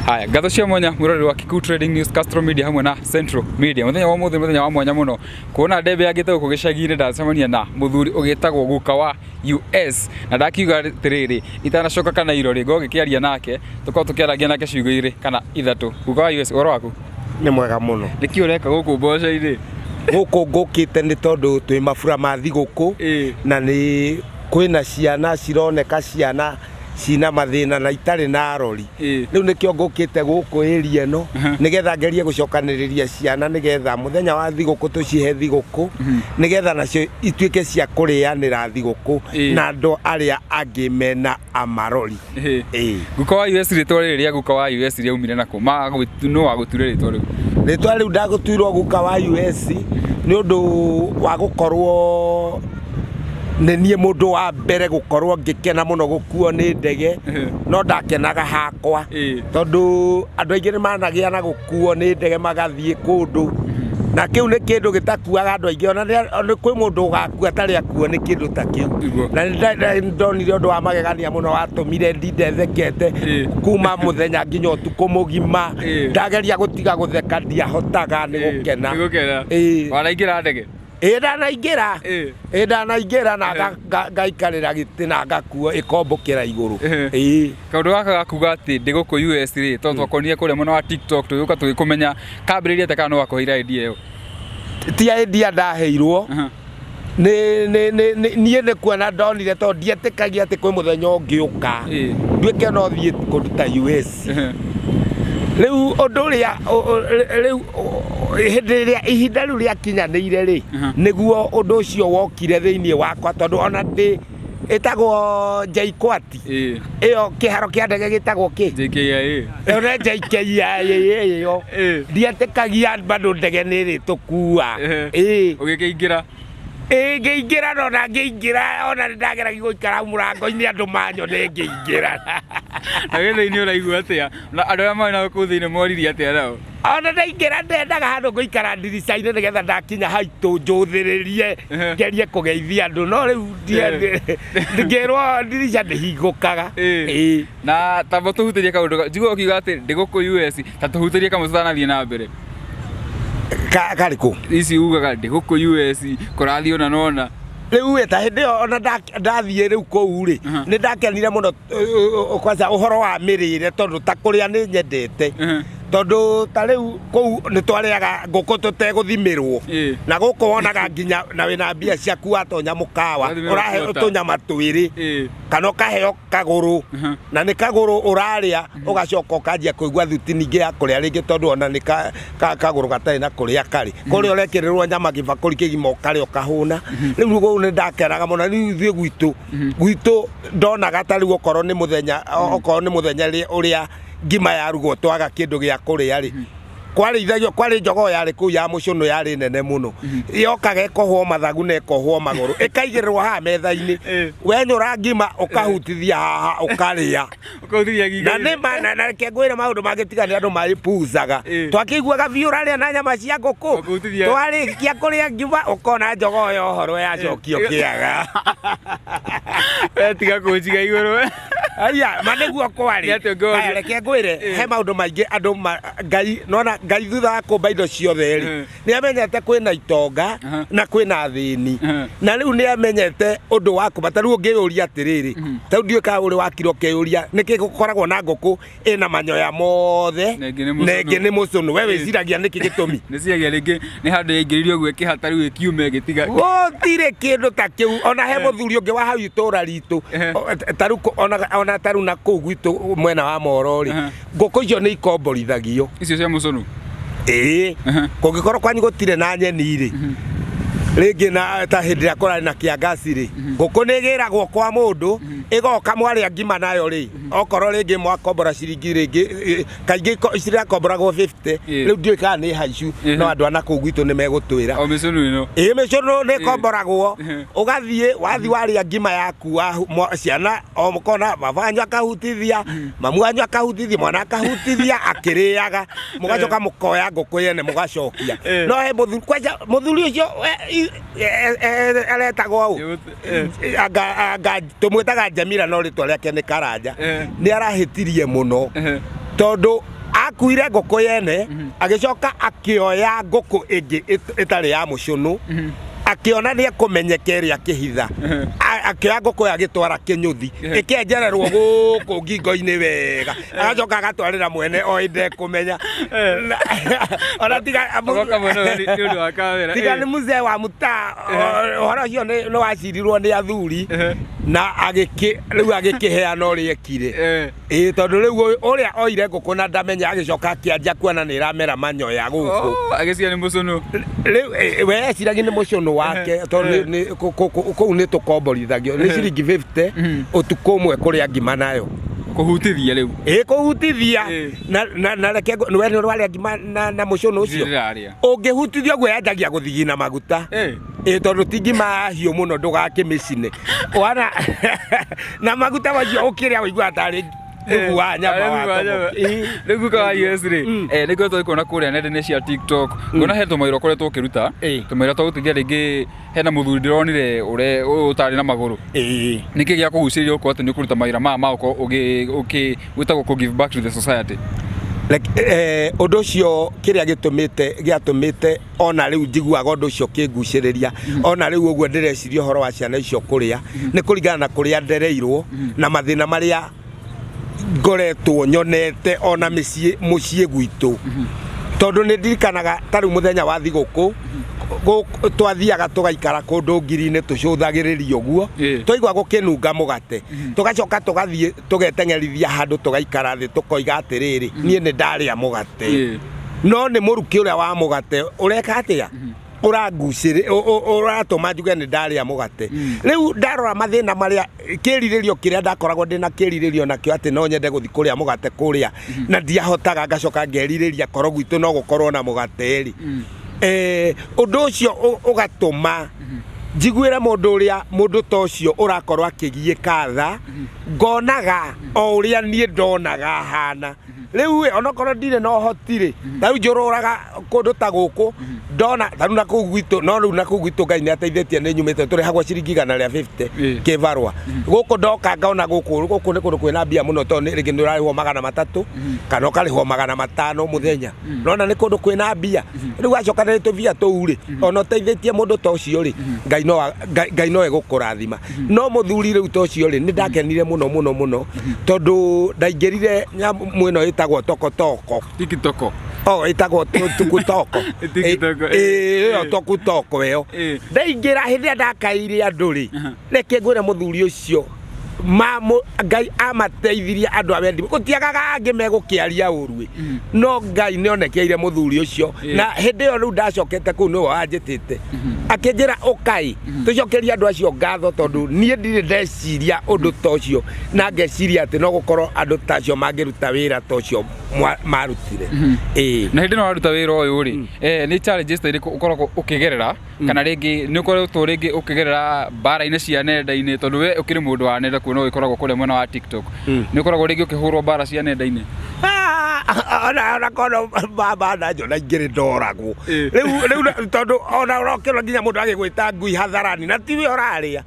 Haya, ngatho cia mwanya mwiroreri wa Kikuyu Trading News, Castro Media hamwe na Central Media. Muthenya wa umuthi muthenya wa mwanya muno kuona ndembe yangite guku gicagi-inĩ, ndacemania na muthuri ũgĩtagwo guka wa US, na ndakiuga atiriri, itanacoka kana irori ngo ngĩkĩaria nake, tũkorwo tũkĩarangia nake ciugo igĩrĩ kana ithatũ. Guka wa US, ũhoro waku? Nĩ mwega mũno. Nĩkĩ ũreka gũkũ mboco-inĩ? Gũkũ ngũkĩte nĩ tondũ twĩ mabura ma thigũkũ na nĩ kwĩna ciana cironeka ciana cina mathĩna na itarĩ na arori. Rĩu nĩkĩo ngũkĩte gũkũ area ĩno nĩgetha ngerie gũcokanĩrĩria ciana nĩgetha mũthenya wa thigũkũ tũcihe thigũkũ, nĩgetha nacio ituĩke cia kũrĩanĩra thigũkũ na andũ arĩa angĩ mena amarori. Guka wa US, rĩtwa rĩrĩ rĩa guka wa US rĩaumire nakũ? Nũ wagũtuire rĩtwa rĩu? Rĩtwa rĩu ndagũtuirwo guka wa US nĩ ũndũ wa gũkorwo nĩ niĩ mũndũ wa mbere gũkorwo ngĩkena mũno gũkuo nĩ ndege, no ndakenaga hakwa tondũ andũ aingĩ nĩ managĩa na gũkuo nĩ ndege magathiĩ kũndũ, na kĩu nĩ kĩndũ gĩtakuaga andũ aingĩ. Ona nĩ kwĩ mũndũ ũgakua atarĩ akuo nĩ kĩndũ ta kĩu. Na nĩ ndonire ũndũ wa magegania mũno watũmire ndinde thekete kuma mũthenya nginya ũtukũ mũgima. Ndageria gũtiga gũtheka ndiahotaga nĩ gũkena. Nĩ gũkena. Wanaingĩra ndege? Ĩ, ndanaingĩra. Ĩ, ndanaingĩra na ngaikarĩra gĩtĩ na ngakuo ĩkombũkĩra igũrũ. Ĩ. Kaũndũ gaka ga kuga atĩ ndĩ gũkũ US rĩ, tondũ twakonire kũrĩa mwena wa TikTok tũgĩũka tũgĩkũmenya, kambĩrĩria atĩa kana nĩ wakũheire idea ĩyo? Ti idea ndaheirwo. Nĩ nĩ nĩ nĩ- niĩ nĩ kuona ndonire tondũ ndietĩkagia atĩ kwĩ mũthenya ũngĩũka nduĩke no thiĩ kũndũ ta US. Rĩu ũndũ ũrĩa rĩu hĩndĩ ĩrĩa ihinda rĩu rĩakinyanĩire rĩ, nĩguo ũndũ ũcio wokire thĩinĩ wakwa, tondũ ona ndĩ ĩtagwo JKUAT. Ĩyo kĩharo kĩa ndege gĩtagwo kĩ? JKIA. Ĩyo nĩ JKIA ĩyo. Ndietĩkagia bado ndege nĩ ĩrĩtũkua. Ũgĩkĩingĩra? Ĩĩ, ngĩingĩra, no na ngĩingĩra ona nĩ ndageragia gũikara hau mũrango-inĩ andũ manyone ngĩingĩra. Na wĩ thĩinĩ ũraigua atĩa? Na andũ arĩa marĩ nao kũu thĩinĩ moririe atĩa nao? Ona ndaingĩra ndendaga handũ ngũikara ndirica-inĩ nĩgetha ndakinya haitũ njũthĩrĩrie ngerie kũgeithia andũ, no rĩu ngĩrwo ndirica ndĩhingũkaga. Ĩĩ. Na tamba tũhutĩrie kaũndũ, njiguaga ũkiuga atĩ ndĩ gũkũ US, ta tũhutĩrie kamwe tũtanathiĩ na mbere. Karĩkũ? Ici ugaga ndĩ gũkũ US kũrathiĩ ũna na ũna. Rĩu ĩ ta hĩndĩ ĩyo ona ndathiĩ rĩu kũu rĩ, nĩ ndakenire mũno kwanza ũhoro wa mĩrĩre, tondũ ta kũrĩa nĩ nyendete, tondũ ta rĩu kũu nĩ twarĩaga ngũkũ tũtegũthimĩrwo. Na gũkũ wonaga nginya na wĩna mbia ciaku watonya mũkawa Ũrathimĩrwo ũraheo quarter. tũnyama twĩrĩ kana ũkaheo kagũrũ, na nĩ kagũrũ ũrarĩa, ũgacoka ũkanjia kũigua thuti ningĩ ya kũrĩa rĩngĩ, tondũ ona nĩ kagũrũ gatarĩ na kũrĩa karĩ kũrĩa ũrekĩrĩrwo nyama gĩbakũri kĩgima ũkarĩa ũkahũna. Rĩu kũu nĩ ndakenaga mũno. Rĩu ithuĩ gwitũ ndonaga ta rĩu okorwo nĩ mũthenya, okorwo nĩ mũthenya ũrĩa ngima yarugwo twaga kĩndũ gĩa kũrĩa rĩ, kwarĩithagio kwarĩ njogoo yarĩ kũu ya mũcũnũ, yarĩ nene mũno, yokaga ĩkohwo mathagu na ĩkohwo magũrũ, ĩkaigĩrĩrwo haha metha-inĩ. Wenyũra ngima ũkahutithia haha ũkarĩa. Ũkahuthĩria ngingo. Na nĩ ma na reke ngwĩre maũndũ mangĩ tiga nĩ andũ maĩpuzaga. Twakĩiguaga biũ ũrarĩa na nyama cia ngũkũ. Ũkahutithia. Twarĩkia kũrĩa ngima ũkona njogoo yohorwo yacokio kĩaga. We tiga kũnjiga igũrũ. Aya, ma nĩguo kwarĩ. Nĩ atĩa ũngĩhoria? Aya, reke ngwĩre, he maũndũ maingĩ andũ Ngai, nona Ngai thutha wa kũmba indo ciothe rĩ, nĩ amenyete kwĩna itonga na kwĩna athĩni. Na rĩu nĩ amenyete ũndũ wa kũmba. Ta rĩu ũngĩyũria atĩrĩrĩ, ta rĩu ndiũĩ kana ũrĩ wakira ũkeyũria nĩkĩ gũkoragwo na ngũkũ ĩna manyoya mothe Na ĩngĩ nĩ na ĩngĩ mũcũnũ. nĩ mũcũnũ. We wĩciragia nĩkĩ gĩtũmi? Nĩciragia rĩngĩ nĩ handũ yaingĩririo ũguo ĩkĩhata rĩu ĩkiuma ĩgĩtiga. Gũtirĩ kĩndũ ta kĩu. Ona he mũthuri ũngĩ wa hau itũra ritũ, ta rĩu ona ta rĩu na kũu gwitũ mwena wa Moro rĩ, ngũkũ icio nĩ ikomborithagio. Icio cia mũcũnũ? Ĩĩ. Kũngĩkorwo kwanyu gũtirĩ na nyeni rĩ, rĩngĩ na ta hĩndĩ ĩrĩa kũrarĩ na kĩangaci rĩ, ngũkũ nĩ ĩgĩragwo kwa mũndũ, ĩgoka mwarĩa ngima nayo rĩ, okorwo rĩngĩ mwakombora ciringi rĩngĩ, kaingĩ cirakomboragwo 50. Rĩu ndiũĩ kana nĩ haicu, no andũ a nakũu gwitũ nĩ megũtwĩra. O mĩcũnũ ĩno? Ĩĩ, mĩcũnũ nĩ ĩkomboragwo, ũgathiĩ wathiĩ warĩa ngima yaku, ciana o mũkona baba wanyu akahutithia, mamu wanyu akahutithia, mwana akahutithia akĩrĩaga, mũgacoka mũkoya ngũkũ yene mũgacokia. No he mũthuri, kwanja mũthuri ũcio aretagwo ũ? Anga tũmwĩtaga Jamila no rĩtwa rĩake nĩ Karanja. Nĩ arahĩtirie mũno tondũ Akuire ngũkũ yene, agĩcoka akĩoya ngũkũ ĩngĩ ĩtarĩ ya mũcũnũ, akĩona nĩ ekũmenyeka ĩrĩa akĩhitha. Akĩoya ngũkũ ĩyo agĩtwara kĩnyũthi, ĩkĩenjererwo gũkũ ngingo-inĩ wega, agacoka agatwarĩra mwene o ĩndĩ ekũmenya. Ona tiga Agoka mwene ũyũ nĩ ũndũ wa kamera. Tiga nĩ mzee wa mũtaa, ũhoro ũcio nĩ wacirirwo nĩ athuri na agĩkĩ rĩu agĩkĩheana ũrĩa ekire. Ĩĩ, tondũ rĩu ũrĩa oire ngũkũ na ndamenya, agĩcoka akĩanjia kuona nĩ ĩramera manyoya gũkũ. Oh, agĩciria nĩ mũcũnũ. Rĩu we eciragia nĩ mũcũnũ wake, tondũ kũu nĩ tũkomborithagio nĩ ciringi 50 ũtukũ ũmwe kũrĩa ngima nayo. Kũhutithia rĩu. Ĩ, kũhutithia. Na reke we nĩ ũrarĩa ngima na mũcũnũ ũcio? Ndĩrarĩa. Ũngĩhutithia ũguo yanjagia gũthigina maguta. Ĩ, tondũ ti ngima hiũ mũno ndũgakĩmĩcine wana na maguta macio ũkĩrĩa ũiguaga tarĩ thubu wa nyama wa tobo. Rĩu guka wa US rĩ, nĩ ngoretwo ngĩkuona kũrĩa nenda-inĩ cia TikTok, ngona he tũmawĩra ũkoretwo ũkĩruta, tũmawĩra twa gũteithia rĩngĩ hena mũthuri ndĩronire ũrĩa ũtarĩ na magũrũ. Nĩkĩ gĩa kũgucĩrĩria ũkorwo atĩ nĩ ũkũruta mawĩra maya ma gũkorwo ũkĩ gwĩtagwo kũ give back to the society? Ũndũ ũcio kĩrĩa gĩtũmĩte gĩatũmĩte ona rĩu njiguaga ũndũ ũcio ũkĩngucĩrĩria, ona rĩu ũguo ndĩreciria ũhoro wa ciana icio kũrĩa, nĩ kũringana na kũrĩa ndereirwo na mathĩna marĩa ngoretwo nyonete ona mĩciĩ mũciĩ gwitũ, tondũ nĩ ndirikanaga ta rĩu mũthenya wa thigũkũ twathiaga tũgaikara kũndũ ngiri-inĩ tũcũthagĩrĩria ũguo, twaigua gũkĩnunga mũgate, tũgacoka tũgathiĩ tũgeteng'erithia handũ tũgaikara thĩ tũkoiga atĩrĩrĩ, niĩ nĩ ndarĩa mũgate. No nĩ mũrukĩ ũrĩa wa mũgate ũreka atĩa, ũrangucĩrĩ ũratũma njuge nĩ ndarĩa mũgate. Rĩu ndarora mathĩna marĩa, kĩrirĩrio kĩrĩa ndakoragwo ndĩna kĩrirĩrio nakĩo atĩ no nyende gũthiĩ kũrĩa mũgate kũrĩa na ndiahotaga, ngacoka ngerirĩria korwo gwitũ no gũkorwo na mũgate rĩ. Ũndũ ũcio ũgatũma njiguĩre mũndũ ũrĩa, mũndũ ta ũcio ũrakorwo akĩgiĩka tha, ngonaga o ũrĩa niĩ ndonaga hana. Rĩu ĩ, onokorwo ndirĩ na ũhoti rĩ, ta rĩu njũrũraga kũndũ ta gũkũ ndona ta rĩu na kũu gwitũ, no rĩu na kũu gwitũ Ngai nĩ ateithĩtie, nĩ nyumĩte tũrĩhagwo ciringi 150 kĩbarũa. Gũkũ ndoka ngona gũkũ gũkũ nĩ kũndũ kwĩna mbia mũno, tondũ rĩngĩ nĩ ũrarĩhwo 300 kana ũkarĩhwo 500 mũthenya. Nona nĩ kũndũ kwĩna mbia. Rĩu wacokanĩrĩria tũbia tũu rĩ, ona ũteithĩtie mũndũ ta ũcio rĩ, Ngai no egũkũrathima. No mũthuri rĩu ta ũcio rĩ, nĩ ndakenire mũno mũno mũno, tondũ ndaingĩrire nyamũ ĩno ĩtagwo tokotoko. TikTok. Oh, ĩtagwo tukutoko. TikTok. Ĩyo tokutoko ĩyo. Ndaingĩra hĩndĩ ĩrĩa ndakaire andũ rĩ, reke ngwĩre mũthuri ũcio Ngai amateithirie andũ a wendi, gũtiagaga angĩ megũkĩaria ũru ĩ, no Ngai nĩ onekeire mũthuri ũcio. Na hĩndĩ ĩyo rĩu ndacokete kũu nĩwe wanjĩtĩte akĩnjĩra ũkai tũcokerie andũ acio ngatho, tondũ niĩ ndirĩ ndeciria ũndũ ta ũcio, na ngeciria atĩ no gũkorwo andũ ta acio mangĩruta wĩra ta ũcio marutire. Ĩĩ. Na hĩndĩ ĩno waruta wĩra ũyũ rĩ, nĩ challenges ta irĩkũ ũkoragwo ũkĩgerera, kana rĩngĩ nĩ ũkoretwo rĩngĩ ũkĩgerera mbara-inĩ cia nenda-inĩ, tondũ we ũkĩrĩ mũndũ wa nenda kuona ũgĩkoragwo kũrĩa mwena wa TikTok, nĩ ũkoragwo rĩngĩ ũkĩhũrwo mbara cia nenda-inĩ? Ona korwo baba nanjona ingĩrĩ ndoragwo rĩu, tondũ ona ũrokĩra nginya mũndũ agĩgwĩta ngui hadharani na tiwe ũrarĩa.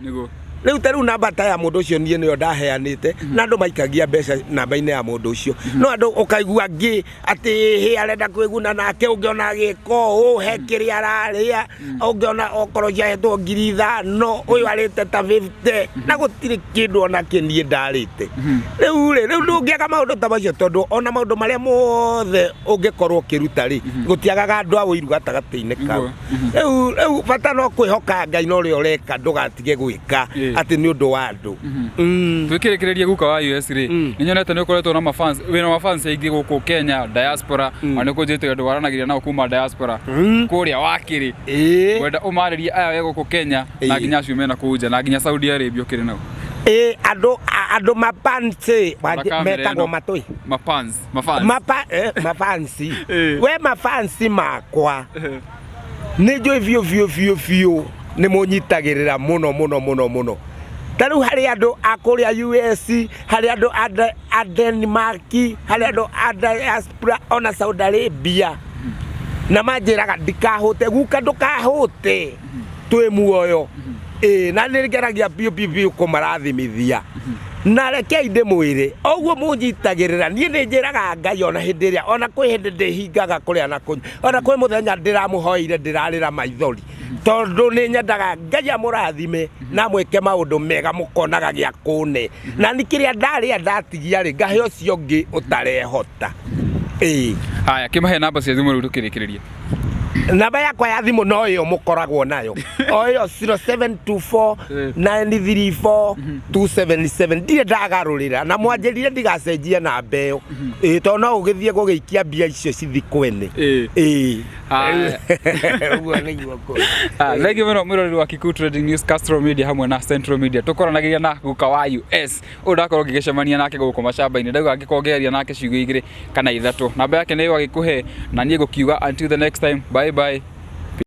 Rĩu ta rĩu namba ta ya mũndũ ũcio niĩ nĩyo ndaheanĩte, na andũ maikagia mbeca namba-inĩ ya mũndũ ũcio, no andũ ũkaigua ngĩ atĩ hĩ arenda kwĩguna nake, ũngĩona agĩka ũũ he kĩrĩa ararĩa, ũngĩona okorwo ciahetwo 5,000 ũyũ arĩte ta 50 na gũtirĩ kĩndũ ona kĩ niĩ ndarĩte. Rĩu rĩ, rĩu ndũngĩaga maũndũ ta macio, tondũ ona maũndũ marĩa mothe ũngĩkorwo ũkĩruta rĩ, gũtiagaga andũ a ũiru gatagatĩ-inĩ kau. Rĩu bata no kwĩhoka Ngai na ũrĩa ũreka ndũgatige gwĩka atĩ nĩ ũndũ wa andũ. Twĩkĩrĩkĩrĩrie guka wa US rĩ, nĩ nyonete nĩ ũkoretwo na mafans, wĩna mafans aingĩ gũkũ Kenya diaspora, na nĩ ũkũnjĩrĩte andũ waranagĩria nao kuma diaspora kũrĩa wakĩrĩ. Ngwenda ũmarĩrie aya we gũkũ Kenya na nginya acio mena kũu nja na nginya Saudi Arabia ũkĩrĩ nao. Ĩĩ, andũ mapansi metagwo matũi. Mafans, mafans. Mafansi. We mafansi makwa nĩ njũĩ biũ biũ biũ biũ nĩ mũnyitagĩrĩra mũno mũno mũno mũno. Ta rĩu harĩ andũ a kũrĩa US, harĩ andũ a Denmark, harĩ andũ a diaspora ona Saudi Arabia, na manjĩraga ndikahũte, guka ndũkahũte, twĩ muoyo. Ĩĩ, na nĩ ngeragia biũ biũ biũ kũmarathimithia. Na rekei ndĩmwĩre ũguo mũnyitagĩrĩra, niĩ nĩ njĩraga Ngai ona hĩndĩ ĩrĩa, ona kwĩ hĩndĩ ndĩhingaga kũrĩa na kũnyua, ona kwĩ mũthenya ndĩramũhoeire ndĩrarĩra maithori, tondũ nĩ nyendaga Ngai amũrathime na amwĩke maũndũ mega mũkonaga gĩa kũne. Na ni kĩrĩa ndarĩa ndatigia rĩ, ngahe ũcio ũngĩ ũtarehota. Ĩĩ. Haya, kĩmahe namba cia thimũ rĩu tũkĩrĩkĩrĩria. Namba yakwa ya thimũ no ĩyo mũkoragwo nayo, o ĩyo 0724 934 277. Ndirĩ ndagarũrĩra na mwanjĩrire ndigacenjie namba ĩyo. Ĩĩ, tondũ no ũgĩthiĩ gũgĩikia mbia icio cithi kwene. Ĩĩ. Haya. Ũguo nĩguo kũrĩ. Ah, thengiũ mũno mwĩroreri wa Kikuyu Trading News, Castro Media hamwe na Central Media. Tũkoranagĩria na guka wa US ũyũ ndakorwo ngĩgĩcemania nake gũkũ macamba-inĩ, ndauga angĩkorwo ngĩaria nake ciugo igĩrĩ kana ithatũ. Namba yake nĩ ĩyo agĩkũhe, na niĩ ngũkiuga until the next time, bye bye.